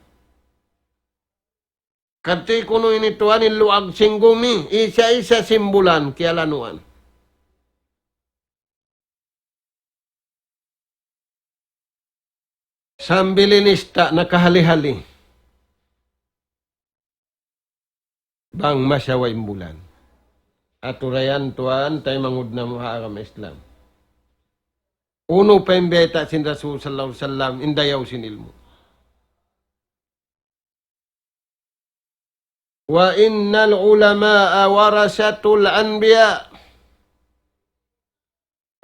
Kati kunu' ini tuwan in luag sin gumi, isa-isa sin bulan, kiyalanuan. Sambil in ista' nakahali-hali. Bang masawa in bulan. Aturayan tuwan, taymanghud namu' ha agama Islam. Unu pa in bayta' sin Rasul sallallahu alayhi wasallam, in dayaw sin ilmu'. وإن العلماء ورثة الأنبياء.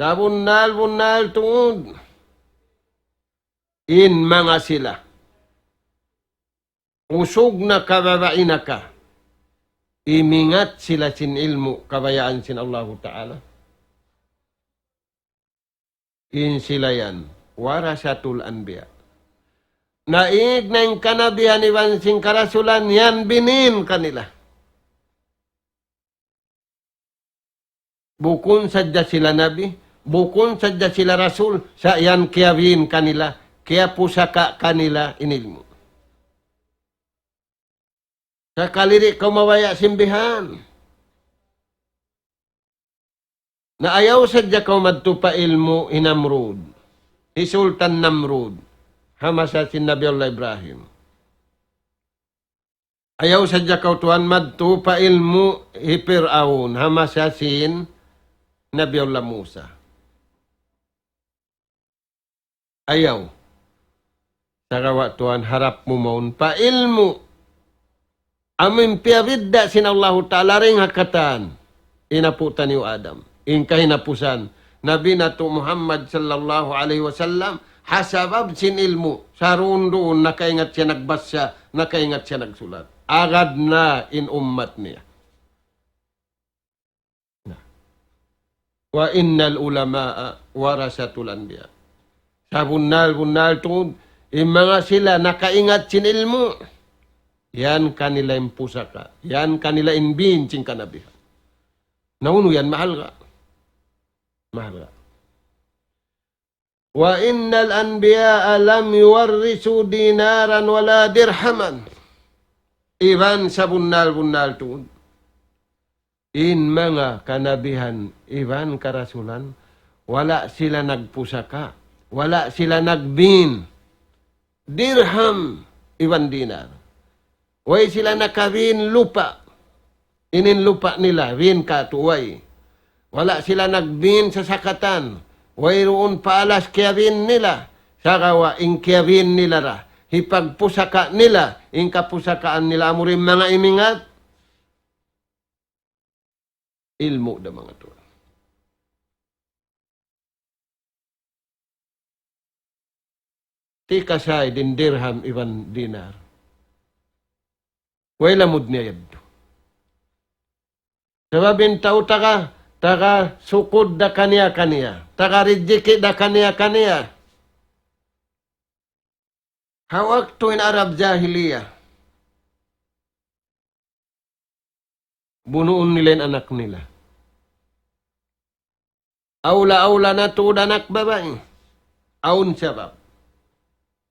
Sabunnal-bunnal tuud in manga sila usug na kababainaka, imingat sila sin ilmu' kabayaan sin Allahu Ta'ala. In sila yan, warasatul anbiya. Naig na in kanabihan iban sin karasulan yan binin kanila. Bukun sadja sila nabi, bukun sadja sila rasul, sa' yan kiyabin kanila, kiyapusaka kanila in ilmu'. Sakali di' kaw mabaya' sin bihan. Na ayaw sadja kaw madtu pa ilmu' hi Namrud, hi Sultan Namrud, ha masa sin Nabi Allah Ibrahim. Ayaw sadja kaw tuwan madtu pa ilmu' hi Pir'aun, ha masa sin Nabi Allah Musa. Ayaw. Sagawa' tuwan harap mu mawn pa ilmu'. Amu in piyabidda' sin Allahu Ta'ala dayn ha katan. In apu' taniyu Adam. In kahinapusan. Nabi natu' Muhammad sallallahu alayhi wasallam, ha sabab sin ilmu', saruun-duun nakaingat siya nagbasa, nakaingat siya nagsulat. Agad na in ummat niya. Na. وإن العلماء ورثة الأنبياء. Sabunnal-bunnal tuud, in manga sila nakaingat sin ilmu', yan kanila in pusaka', yan kanila in bīn sin kanabihan. Na unu yan, mahalga'. Mahalga'. وإن الأنبياء لم يورثوا دينارا ولا درهما. Iban sabunnal-bunnal tuud, in manga kanabihan iban karasulan, wala' sila nagpusaka', wala' sila nagbīn dirham iban dinar. Way sila nakabīn lupa'. Inin lupa' nila, bīn katu', way. Wala' sila nagbīn sasakatan. Wayruun paalas kiyabīn nila. Sagawa' in kiyabīn nila ra, hipagpusaka' nila, in kapusakaan nila amu in manga imingat. Ilmu' da, manga tuwan. Tikasay din dirham iban dinar. Way lamud niya yadtu. Sabab in tau taga, taga sukud da kaniya-kaniya, taga rijiki' da kaniya-kaniya. Ha waktu in Arab jahiliya, bunuun nila in anak nila. Awla-awla na tuud anak babai. Awn sabab.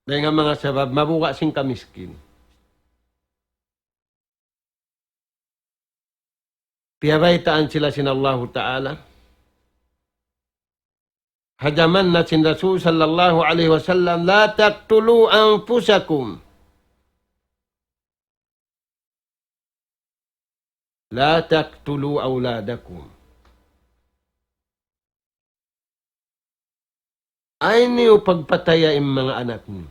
Dayn ha manga sabab, mabuga' sin kamiskin. Piyabaytaan sila sin Allahu Ta'ala. Ha jaman na sin Rasul sallallahu alayhi wasallam, لا تقتلوا أنفسكم. لا تقتلوا أولادكم. Ayaw niyu pagpataya in manga anak niyu.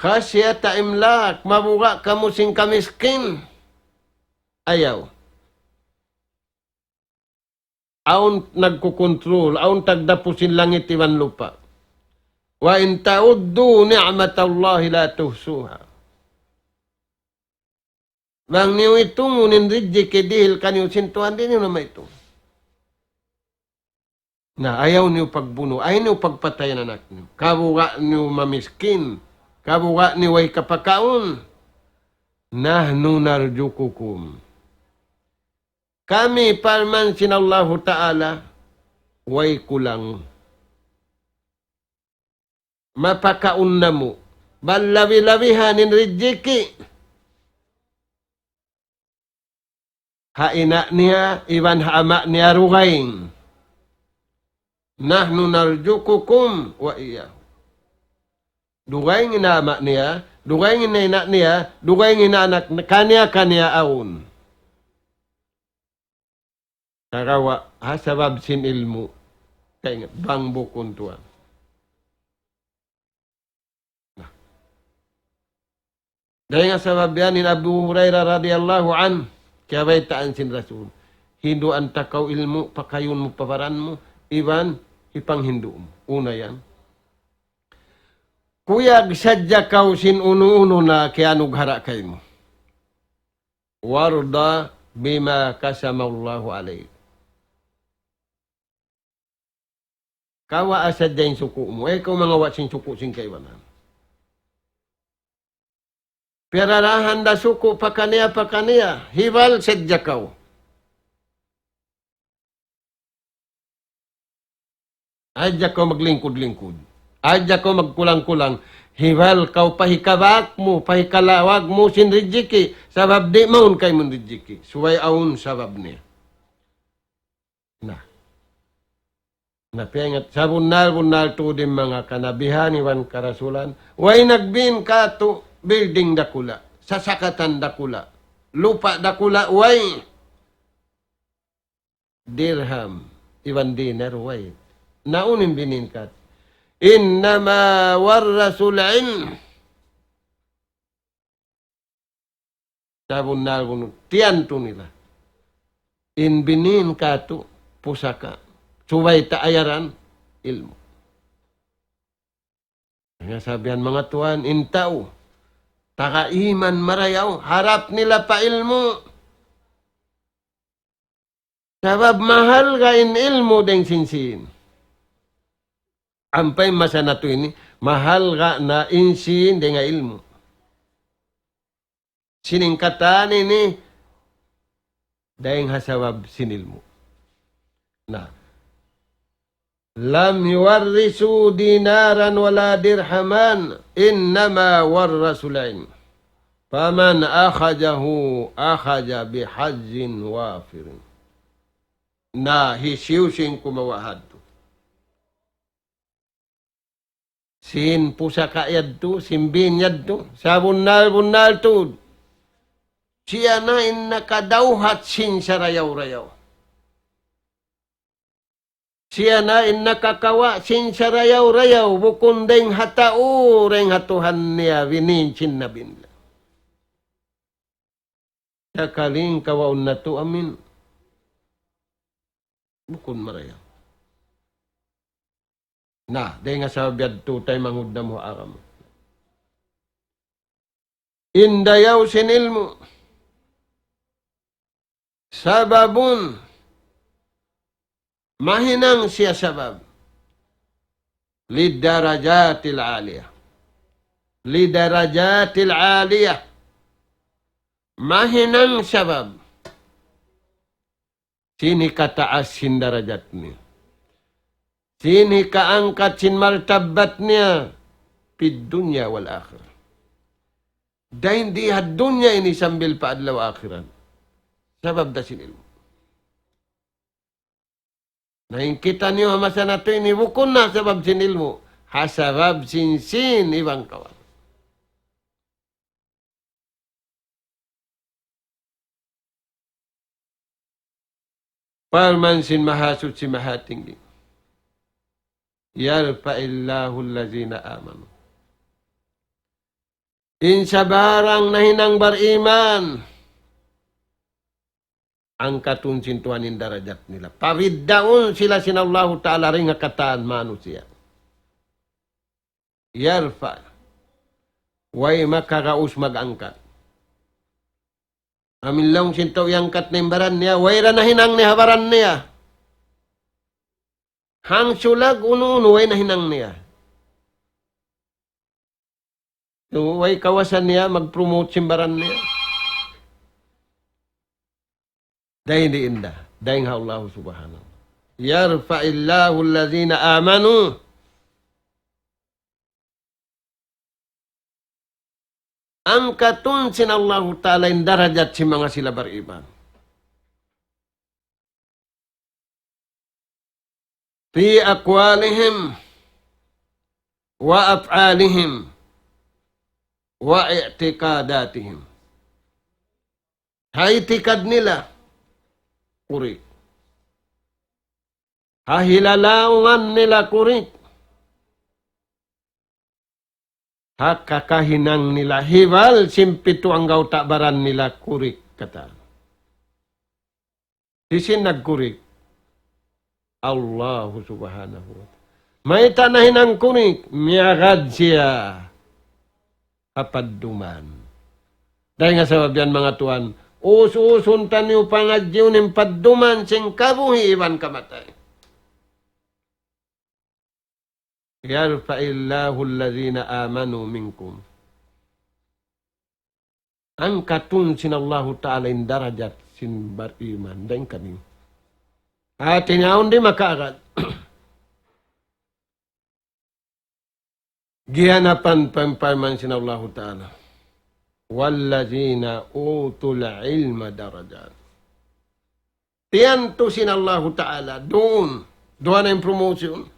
خشية إملاق, mabuga' kamu sin kamiskin. Ayaw. Awn nagkukontrol, awn tagdapu sin langit iban lupa'. وإن تعدوا نعمة الله لا تحصوها. Bang niyu itungun in rijiki' dihil kaniyu sin Tuhan, di' niyu na maitung. Na, ayaw niyu pagbunu', ayaw niyu pagpatay in anak niyu. Kabuga' niyu mamiskin, kabuga' niyu way kapakaun. نحن نرزقكم. Kami, parman sin Allahu Ta'ala, way kulang. Mapakaun namu'. Bal labi-labihan in rijiki'. Ha ina' niya, iban ha ama' niya dugaing. نحن نرزقكم وإياهم. Dugaing in ama' niya, dugaing in ina' niya, dugaing in anak, kaniya-kaniya awn. Sagawa' ha sabab sin ilmu'. Kaingat, bang bukun tuwan. Na. Dayn ha sabab yan in Abu Hurairah radiyallahu anhu, kiyabaytaan sin Rasul. Hinduan ta kaw ilmu', pakayun mu pa baran mu, iban hipanghindu' mu. Una yan. Kuyag sadja kaw sin unu-unu na kiyanughara' kaymu. وارض بما قسم الله عليك. Kawaa sadja in suku' mu. Ayaw kaw mangawa' sin suku' sin kaibanan. Piyararahan da suku' pakaniya-pakaniya. Hibal sadja kaw. Ayaw kaw maglingkud-lingkud. Ayaw kaw magkulang-kulang. Hibal kaw pa hikabak mu, pa hikalawag mu sin rijiki'. Sabab di' mawn kaymu in rijiki'. Subay awn sabab niya. Na. Na, piyaingat, sabunnal-bunnal tuud in manga kanabihan iban karasulan. Way nagbin katu' building dakula', sasakatan dakula', lupa' dakula', way. Dirham iban dinar, way. Na unu in binin katu'? إنما ورثوا العلم. Sabunnal-bunnal, tiyantu nila. In binin katu', pusaka. Subay ta ayaran ilmu'. Hangkan sabihan manga tuwan, in tau taga iman marayaw, harap nila pa ilmu'. Sabab mahalga' in ilmu' dayng sin sīn. Ampa in masa natu' ini, mahalga' na in sīn dayng ha ilmu'. Sin in katan ini, dayng ha sabab sin ilmu'. Na, لم يورثوا دينارا ولا درهما إنما ورثوا العلم فمن أخذه أخذ بحظ وافر. Na, hisiyu-siyu in kumawa' hadtu sin pusaka' yadtu, sin bin yadtu, sabunnal-bunnal tuud. Siya na in nakadawhat sin sarayaw-rayaw. Siya na in nakakawa' sin sarayaw-rayaw, bukun dayng ha tau, dayng ha Tuhan niya, binin sin Nabi nila. Sakaling kawaun natu' amin, bukun marayaw. Na, dayng ha sabab yadtu taymanghud namu' ha agama. In dayaw sin ilmu'. Sababun, mahinang siya sabab. للدرجات العالية. للدرجات العالية. Mahinang sabab. Sin hikataas sin darajat niya. Sin hikaangkat sin martabat niya. في الدنيا والآخرة. Dayn di ha dunya ini sambil pa adlaw akhirat. Sabab da sin ilmu'. Na in kitaniyu ha masa natu' ini bukun na sabab sin ilmu'. Ha sabab sin sīn iban kawa'. Parman sin Mahasuchi Mahatinggi. يرفع الله الذين آمنوا. In sabarang nahinang bariman, angkatun sin Tuhan in darajat nila. Pabiddaun sila sin Allahu Ta'ala dayn ha katan manusiya'. يرفع. Way makagaus mag-angkat. Amin laung sin tau iyangkat na in baran niya, way da nahinang niya ha baran niya. Hangsulag unu-unu way nahinang niya. So, way kawasa niya mag-promote sin baran niya. Dayn di inda, dayn ha Allah Subhanahu. يرفع الله الذين آمنوا. Angkatun sin Allahu Ta'ala in darajat sin manga sila bariman. في أقوالهم وأفعالهم واعتقاداتهم. Ha itikad nila, kurik. Ha hilalaungan nila, kurik. Ha kakahinang nila, hibal sin pitu anggawta' baran nila, kurik katan. Hisiyu in nagkurik? Allahu Subhanahu wa Ta'ala. Mayta' nahinang kurik? Miyagad siya ha padduman. Dayn ha sabab yan, manga tuwan, us-usun taniyu pangadjiun in padduman sin kabuhi' iban kamatay. يرفع الله الذين آمنوا منكم. Angkatun sin Allahu Ta'ala in darajat sin bariman dayn kaniyu. Hati niya awn di' makaagad. Giyanapan pa in parman sin Allahu Ta'ala. والذين أوتوا العلم درجات. Tiyantu sin Allahu Ta'ala, duun, duwa na in promotion.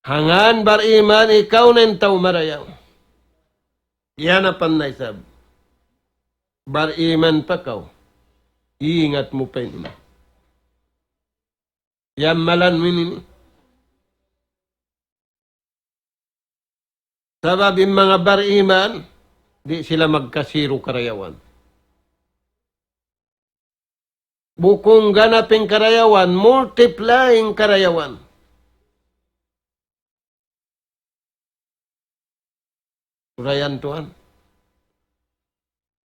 Hangkan bariman ikaw na in tau marayaw. Giyanapan na isab. Bariman pa kaw. Ingat mu pa ini. Yammalan mu ini. Sabab in manga bariman, di' sila magkasiru karayawan. Bukun ganap in karayawan, multiply in karayawan. Surayan tuwan.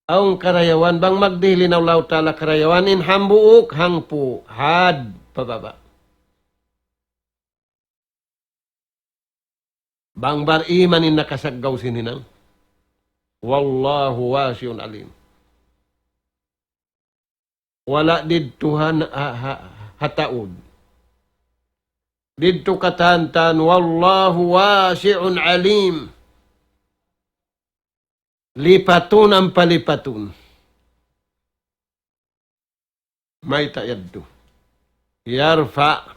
Awn karayawan, bang magdihil in Allahu Ta'ala karayawan, in hambuuk hangpu', had, pababa'. Bang bariman in nakasaggaw sin hinang. Wallahu wasi'un alim. Wala' didtu ha, ha, ha, ha taud. Didtu katantan, wallahu wasi'un alim. Lipatun ampa lipatun. Mayta' yadtu? Yarfa'.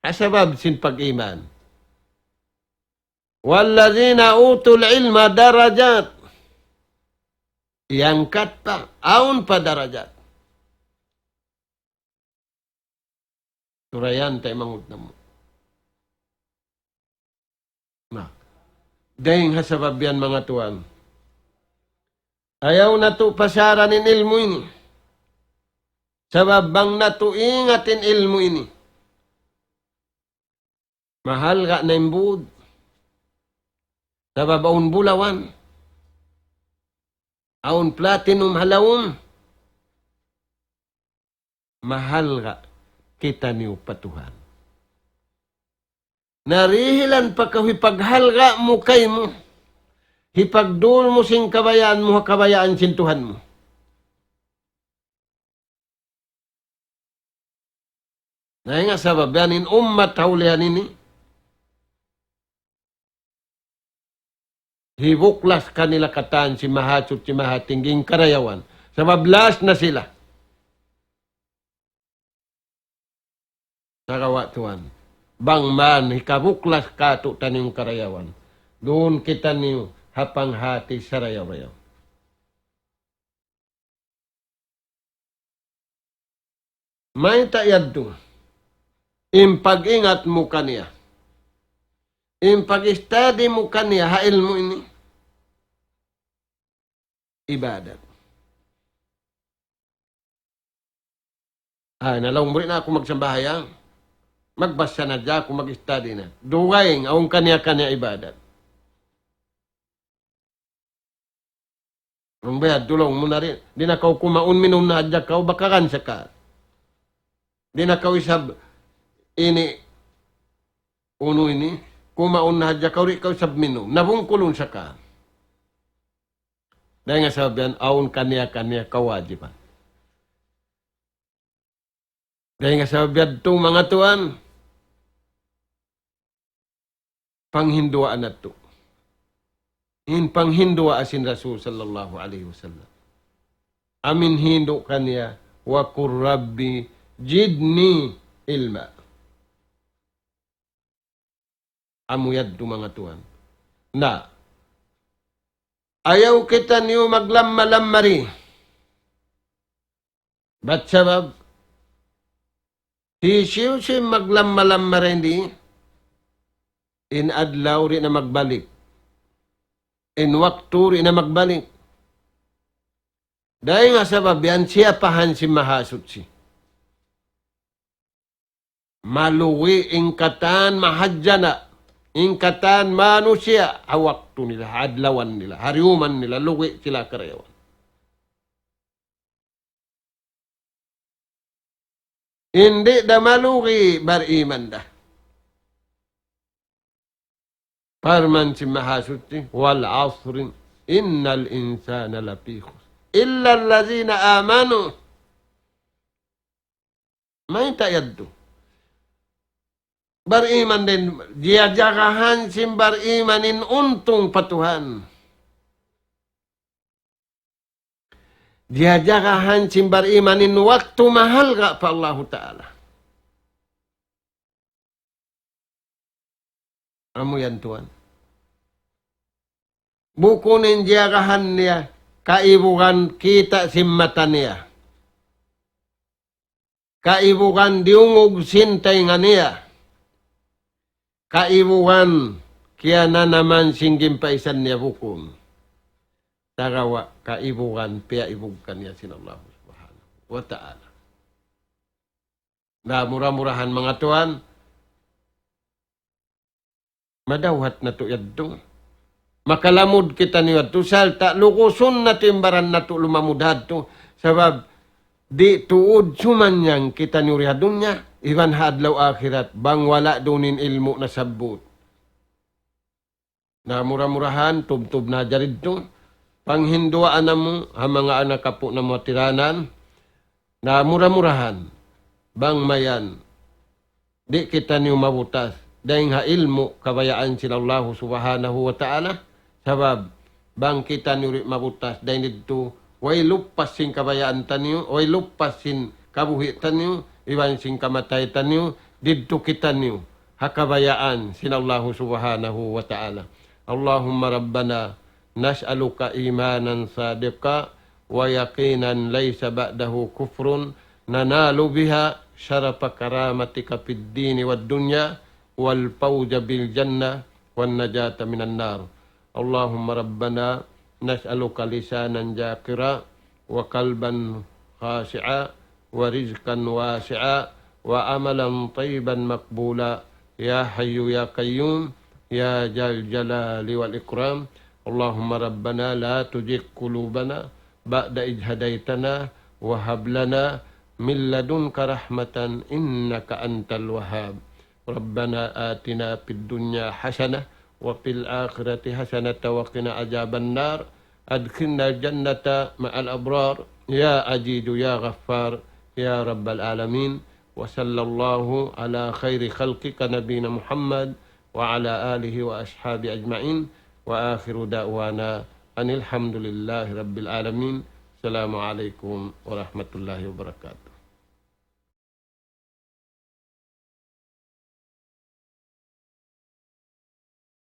Ha sabab sin pag-iman. والذين أوتوا العلم درجات. Iyangkat pa, awn pa darajat. Surayan ta imangud namu'. Na, dayng ha sabab yan, manga tuwan, ayaw natu' pasaran in ilmu' ini. Sabab bang natu' ingat in ilmu' ini, mahalga' na in būd. Sabab awn bulawan, awn platinum ha lawm. Mahalga' kitaniyu pa Tuhan. Na dihilan pa kaw hipaghalga' mu kaymu, hipagdul mu sin kabayaan mu ha kabayaan sin Tuhan mu. Na, in sabab yan in ummat ha ulihan ini, hibuklas kanila katan sin Mahasuchi Mahatinggi in karayawan. Sabab last na sila. Sagawa' tuwan, bang man hikabuklas kātu'niyu in karayawan, duun kitaniyu ha panghāti sarayaw-rayaw. Mayta' yadtu? In pag-ingat mu kaniya, in pag-study mu kaniya ha ilmu' ini, ibadat. Ay, na laung mu di' na aku magsambahayang. Magbasa na hadja aku, mag-study na. Dugaing, awn kaniya-kaniya ibadat. Awn bayad, laung mu na di'. Di' na kaw kumaun, minum na hadja kaw, bakaran sa ka. Di' na kaw isab ini, unu ini, kumaun na hadja kaw, di' kaw isab minum. Nabungkulun sa ka. Dayn ha sabab yan, awn kaniya-kaniya kawajiban. Dayn ha sabab yadtu, manga tuwan, panghinduwaa natu' in panghinduwaa sin Rasul sallallahu alayhi wasallam. Amu in hindu' kaniya, وقل رب زدني علما. Amu yadtu, manga tuwan. Na, ayaw kitaniyu maglamma-lamma di. Bat sabab, hisiyu-siyu in maglamma-lamma dayn di, in adlaw di' na magbalik. In waktu di' na magbalik. Dayn ha sabab yan, siyapahan sin Mahasuchi. Malugi in katan mahadjana', in katan manusiya', ha waktu nila, ha adlawan nila, ha diyuman nila, lugi sila karayawan. Di' da malugi bariman da. Parman sin Mahasuchi, والعصر إن الإنسان لفي خسر إلا الذين آمنوا. Mayta' yadtu? Bariman dayn, jiyajagahan sin bariman in untung pa Tuhan. Jiyajagahan sin bariman in waktu mahalga' pa Allahu Ta'ala. Amu yan tuwan. Bukun in jiyagahan niya, kaibugan kita' sin mata niya. Kaibugan diyungug sin taynga niya. Kaibugan kiyananaman sin ginpaisan niya, bukun. Sagawa' kaibugan piyaibug kaniya sin Allah Subhanahu wa Ta'ala. Na mura-murahan manga tuwan, madawhat natu' yadtu. Makalamud kitaniyu yadtu, sarta' lugusun natu' in baran natu' lumamud hadtu. Sabab di' tuud sumannang kitaniyu di ha dunya, iban ha adlaw akhirat, bang wala' duun in ilmu' nasabbut. Na mura-murahan, tubtub na hadja didtu. Panghinduwaa namu', ha manga anak apu' namu' hatiranan. Na mura-murahan, bang mayan, di' kitaniyu mabutas dayn ha ilmu' kabayaan sin Allahu Subhanahu wa Ta'ala. Sabab, bang kitaniyu di' mabutas dayn didtu, way luppas sin kabayaan taniyu, way luppas sin kabuhi' taniyu, iban sin kamatay taniyu, didtu kitaniyu ha kabayaan sin Allahu Subhanahu wa Ta'ala. اللهم ربنا نسألك إيمانا صادقا ويقينا ليس بعده كفر ننال بها شرف كرامتك في الدين والدنيا والفوز بالجنة والنجاة من النار. اللهم ربنا نسألك لسانا ذاكرا وقلبا خاشعا ورزقا واسعا وعملا طيبا مقبولا يا حي يا قيوم يا ذا الجلال والإكرام. اللهم ربنا لا تزغ قلوبنا بعد إذ هديتنا وهب لنا من لدنك رحمة إنك أنت الوهاب. ربنا آتنا في الدنيا حسنة وفي الآخرة حسنة وقنا عذاب النار. أدخلنا الجنة مع الأبرار يا عزيز يا غفار يا رب العالمين. وصلى الله على خير خلقك نبينا محمد وعلى آله وأصحابه أجمعين. وآخر دعوانا أن الحمد لله رب العالمين. السلام عليكم ورحمة الله وبركاته.